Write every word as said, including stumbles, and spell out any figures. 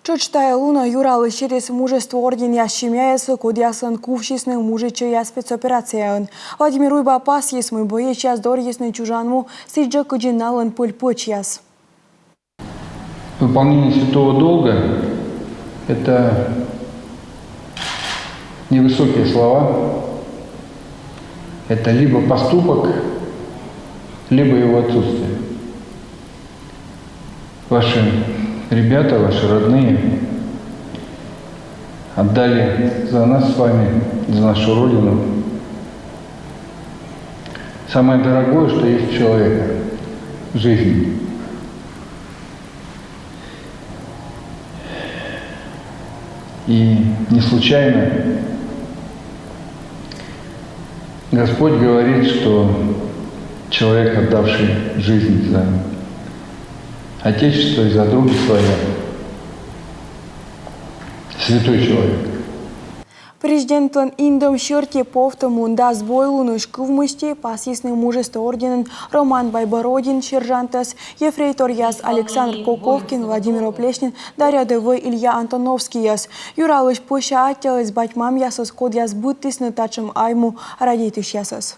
Тшӧтш тайӧ лунӧ Юралысь сетіс Мужество орденъяс семьяяслы, кодъяслӧн кувсисны мужичӧйяс спецоперацияын. Владимир Уйба пасйис, мый боечьяс дорйисны чужан му сідзжӧ, кыдзи налӧн пӧль-пӧчьяс. Выполнение святого долга — это невысокие слова, это либо поступок, либо его отсутствие. Ваши ребята, ваши родные отдали за нас с вами, за нашу Родину самое дорогое, что есть у человека — жизнь. И не случайно Господь говорит, что человек, отдавший жизнь за Отечество и за друга своя, святой человек. Президентлӧн индӧм серти, повтӧм лун дас бойлунысь кывмысти пасйисны Мужество орденӧн Роман Байбородин сержантӧс, ефрейторъяс Александр Коковкин, Владимир Оплеснин да рядӧвӧй Илья Антоновскийӧс. Юралысь пӧся аттьӧліс бать-мамъясӧс, кодъяс быдтісны татшӧм айму радейтысьясӧс.